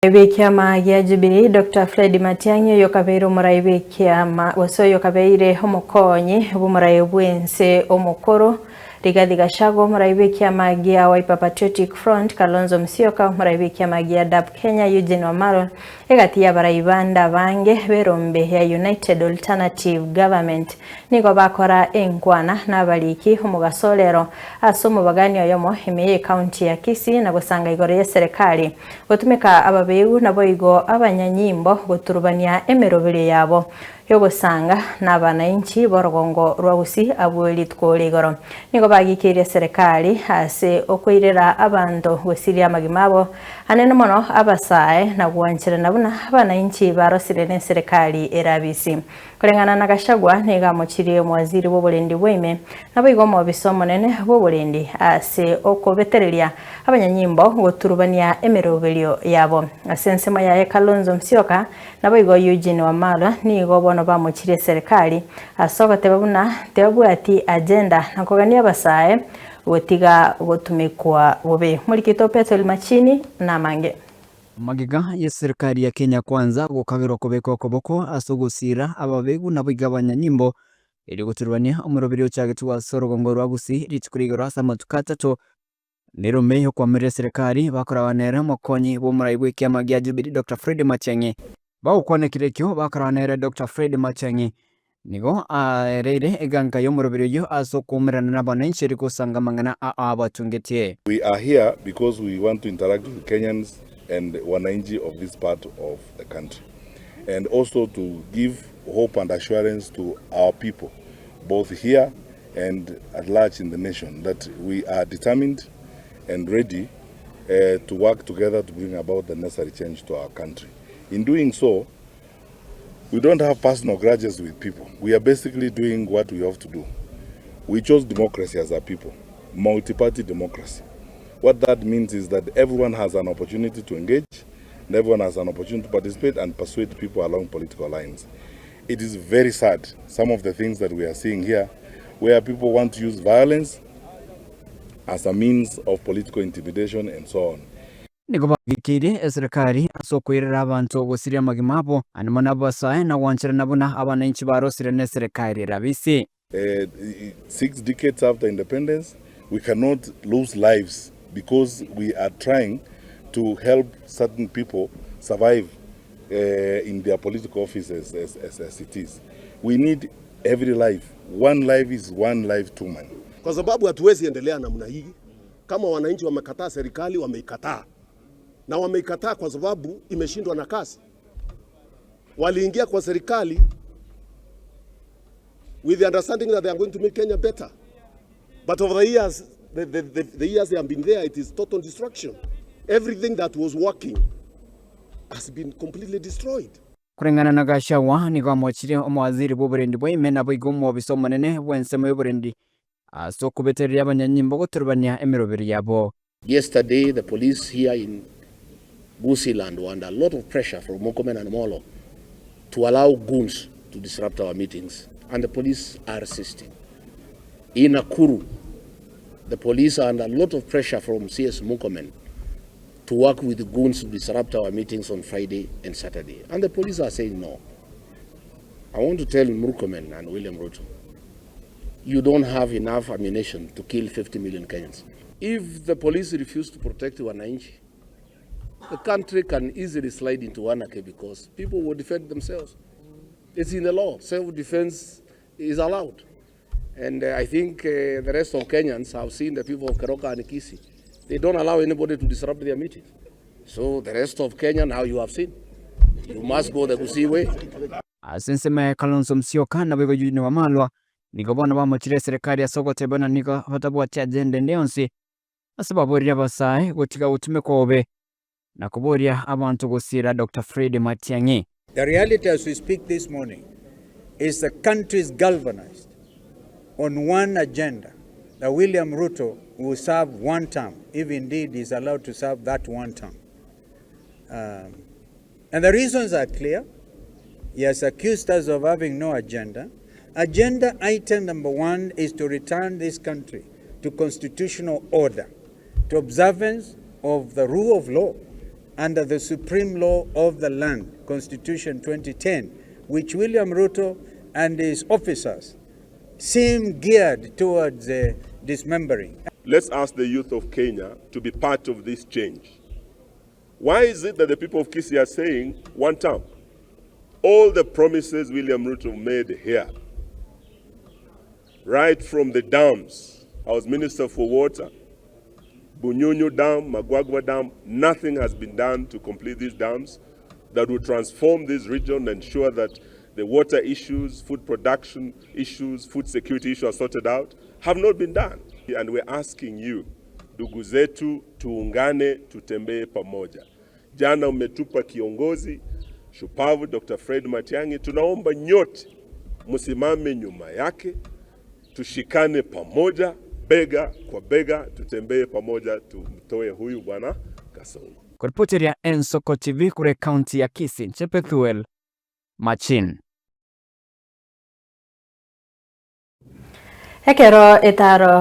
Bw'ekiama gia Jubilee, Doctor Fred Matiang'i oyokabeire omorai bw'ekiama gose oyokabeire omokonyi bw'omorai bw'ense omokoro Rigathi Gachagua, omorai bw'ekiama gia Wiper Patriotic Front Kalonzo Musyoka, omorai bw'ekiama gia DAP Kenya Eugene Wamalwa, egati y'abarai bande abange b'erombe ya United Alternative Government nigo bakora enkwana nabariki omogaso orero ase omobagani oyomo ime y'ecounty ya Kisii na gosanga igoro y'eserekari Gotumeka ababegu naboigo abanyanyimbo goturubania emeroberio yabo y'ogosanga nabanainchi b'orogongo rwa Gusii abwo rituko rigoro. Nigo bagikeirie eserekari ase okoirera abanto gosiria amagima abo anene mono abasae na gwancherana buna abanainchi barosire neserekari erabisi. Koreng'ana na Gachagua nigo amochirie omowaziri bw'oborendi bwaime, naboigo omobisa omonene bw'oborendi ase okobetereria abanyanyimbo goturubania emeroberio yabo. Ase ensemo yaye Kalonzo Musyoka naboigo Eugene Wamalwa nigo bono bamochirie eserekari ase ogoteba buna tebabwati agenda na kogania abasae gotiga gotumekwa bobe. Morikito Pethuel Machini namange. Magega y'eserikari ya Kenya Kwanza gokaberwa kobeka okoboko ase ogosiira ababegu naboigo abanyanyimbo erio goturubania omoroberi ochagetwe ase orogongo rwa Gusii rituko rigoro ase amatuko atato nerome yokoamerera eserikari bakoragwa nere omokonyi bw'omorai bw'ekiama gia Jubilee Doctor Fred Matiang'i. Bagokwana ekero ekio bakoragwa nere Doctor Fred Matiang'i nigo aereire eganka y'omoroberi oyio ase okoumerana n'abananchi erio gosanga amang'ana ao abatungetie. We are here because we want to interact with Kenyans and wananchi of this part of the country and also to give hope and assurance to our people both here and at large in the nation that we are determined and ready to work together to bring about the necessary change to our country. In doing so, we don't have personal grudges with people. We are basically doing what we have to do. We chose democracy as a people, multi-party democracy. What that means is that everyone has an opportunity to engage, and everyone has an opportunity to participate and persuade people along political lines. It is very sad, some of the things that we are seeing here, where people want to use violence as a means of political intimidation and so on. Nigo bagikeirie eserekari ase okoirera abanto gosiria amagima abo, naende mono abasae na gwancherana buna abananchi barosire neserekari erabisi. 6 decades after independence we cannot lose lives because we are trying to help certain people survive in their political offices as, as, as it is. We need every life. One life is one life too many. Kwa sababu hatuwezi endelea namna hii. Kama wananchi wamekataa serikali, wameikataa na wameikataa kwa sababu imeshindwa na kazi. Waliingia kwa serikali with the understanding that they are going to make Kenya better. But over the years, the years they have been there, it is total destruction. Everything that was working has been completely destroyed. Koreng'ana na Gachagua, nigo amochirie omowaziri bw'oborendi bwa ime naboigo omobisa omonene bw'ensemo y'oborendi Ase okobetereria abanyanyimbo goturubania emeroberi yabo. Yesterday the police here in Gusiiland were under a lot of pressure from Murkomen and Molo to allow goons to disrupt our meetings and the police are resisting. In Nakuru, the police are under a lot of pressure from CS Murkomen to work with the goons to disrupt our meetings on Friday and Saturday and the police are saying no. I want to tell Murkomen and William Ruto You don't have enough ammunition to kill 50 million Kenyans. If the police refuse to protect wananchi, the country can easily slide into anarchy because people will defend themselves. It's in the law. Self-defense is allowed. And I think the rest of Kenyans have seen the people of Keroka and Kisii. They don't allow anybody to disrupt their meetings. So the rest of Kenya now you have seen. You must go the Gusii way. Ase ensemo ya Kalonzo Musyoka naboigo Eugene Wamalwa nigo bono bamochire eserekari ase ogoteba buna nigo batabwati agenda ende yonsi ase baborire abasae gotiga gotumekwa bobe na koboria abanto gosiira Doctor Fred Matiang'i. The reality as we speak this morning is the country is galvanized on one agenda that William Ruto will serve one term if indeed he is allowed to serve that one term. And the reasons are clear. He has accused us of having no agenda. Agenda item number one is to return this country to constitutional order, to observance of the rule of law. under the supreme law of the land, Constitution 2010, which William Ruto and his officers seem geared towards dismembering. Let's ask the youth of Kenya to be part of this change. Why is it that the people of Kisii are saying one term? All the promises William Ruto made here, right from the dams, I was Minister for Water, Bunyunyu Dam, Magwagwa Dam, nothing has been done to complete these dams that will transform this region and ensure that the water issues, food production issues, food security issues are sorted out, have not been done. And we're asking you, ndugu zetu, tuungane, tutembee pamoja. Jana umetupa kiongozi shupavu Dr. Fred Matiang'i, tunaomba nyote msimame nyuma yake, tushikane pamoja bega kwa bega, tutembee pamoja, tumtoe huyu bwana Kasongo. Koripoteria Ensoko TV kure county ya Kisii, Nche Pethuel Machin. Ekero etaro.